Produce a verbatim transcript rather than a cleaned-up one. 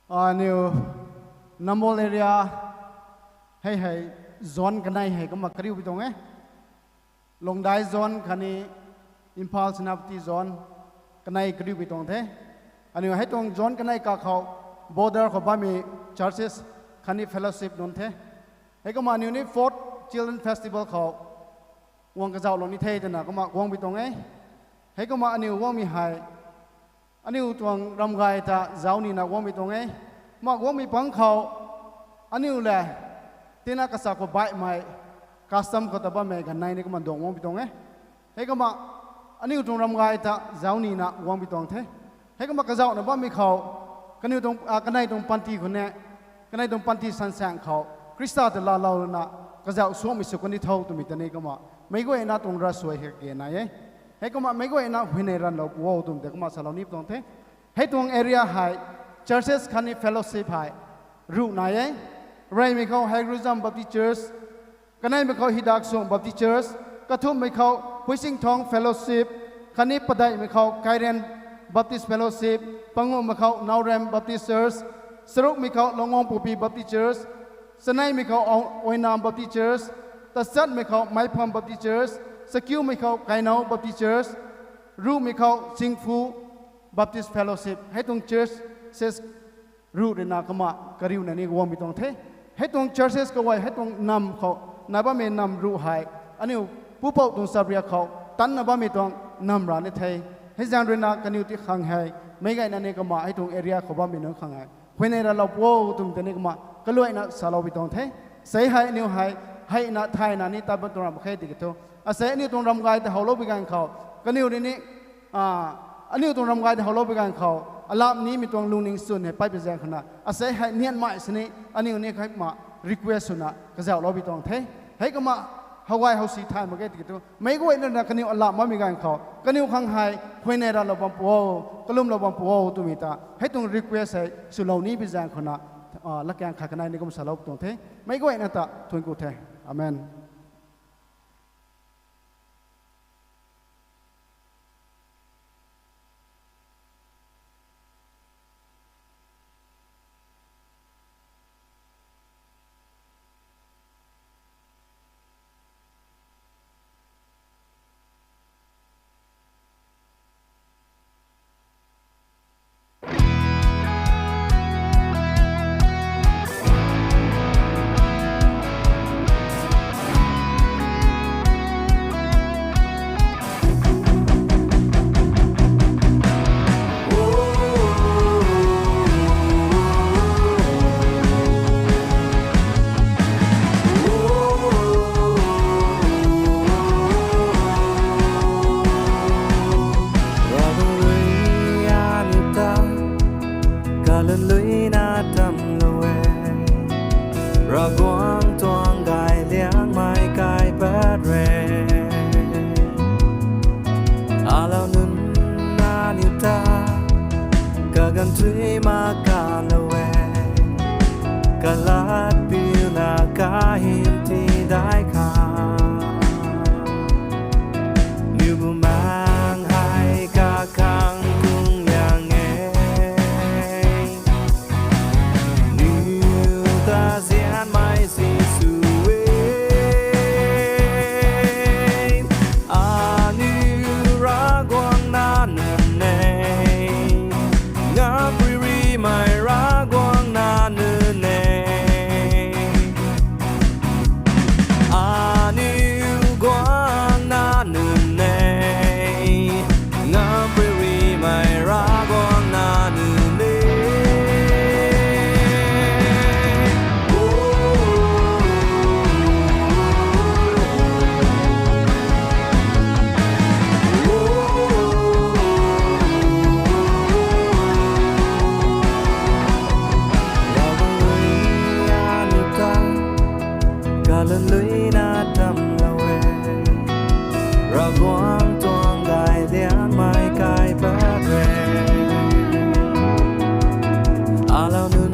Aniu Nambol area hei hei zone kanei hei kumna kariu pui tuang e. Longdai zone khatni Imphal Senapati zone kanei kariu pui tuang the. Aniu hei tuang zone kanei kakhou border khou bammei churches khatni fellowship nunc the. Heikumna aniu ni Fourth Children Festival khou guang kazauhlou ni the twna kumna guang pui tuang e. Heikumna aniu guangmei hei aniu tuang ramgay ta zauc nina guangmei tuang e. Kumna guangmei pang khou aniu le tina kasa khou baihmei custom khou ta bammei ganv nai ni kumna duang guangmei tuang e. Heikumna aniu tuang ramgay ta zauc nina guangmei tuang the. Heikumna kazauhna bammei khou kaniw tuang, kanei tuang panty khou ne, kanei tuang panty sansaeng khou Khrista ta laalouna kazauh suangmei sw kan di tho twmei ta ni kumna meic guayna tuang ravsuai hei kage nai e. Heikumna meic guayna huayney ranvlou pu o twmei ta kumna salou ni pui tuang the. Hei tuang area hei churches khatni fellowship hei ruh nai e. Reymei khou Haigruzam Baptist Church, kaneimei khou Hidaksuang Baptist Church, kathumhmei khou Huisingthong Fellowship, khatni padeihmei khou Kairen Baptist Fellowship, panguhmei khou Naorem Baptist Church, charukmei khou Longwangpupi Baptist Church, chaneimei khou Oinam Baptist Church, tachatmei khou Meipham Baptist Church, chakiumei khou Kainao Baptist Church, ruhmei khou Chingphu Baptist Fellowship. Hei tuang churches ruh ruina kumna kariuna ni guangmei tuang the. Hei tuang churches kaguay hei tuang nam khou na bammei nam ruh hei aniu pupouc tuang chapriak khou tanna bammei tuang nam ra ni the. Hei zaeng ruina kaniw ti khang hei meic guayna ni kumna hei tuang area khou bammei nunc khang hei huayney ranvlou pu o twmei ta ni kumna kaluaina salou pui tuang the. Sei hei aniu hei heina thayna ni tat bam tuang ram khe tiki thu, asei aniu tuang ramgay ta howlou pui ganv khou kaniw rui ni aniu tuang ramgay ta howlou pui ganv khou alam nimei tuang lungning chwn hei pay pui zaeng khou na asei hei nianmei sini aniu ni khaima request swna kazauhlou pui tuang the. Heikumna how gay how si thay mak ge tiki thu meic guayna ruina kaniw alam bammei ganv khou kaniw khang hei huayney ranvlou bam pu o, kalumlou bam pu o twmei ta hei tuang request hei swlou ni pui zaeng khou na latkaeng khat kanei ni kumna salou pui tuang the. Meic guayna ta thuanc ku the. Amen. Ravguangc rui aniu ta kalanluina tamlou e, Ravguangc tuang gay liangmei kaipat re. Alou nunc aniu ta kaganv thuy mak kalou e, kalat piuna kahym tidai kha. Niw bumaengc hei kakhang kung liang e. Niw ta nzianmei Jisu e. Aniu Ravguangc nac nunc e. Ngamparymei Ravguangc nac nunc e. Aniu guang nac nunc e. Ngamparymei Ravguangc nac nunc e. Ravguangc rui aniu ta kalanluina tamlou e, Ravguangc tuang gay liangmei kaipat re. Alou nunc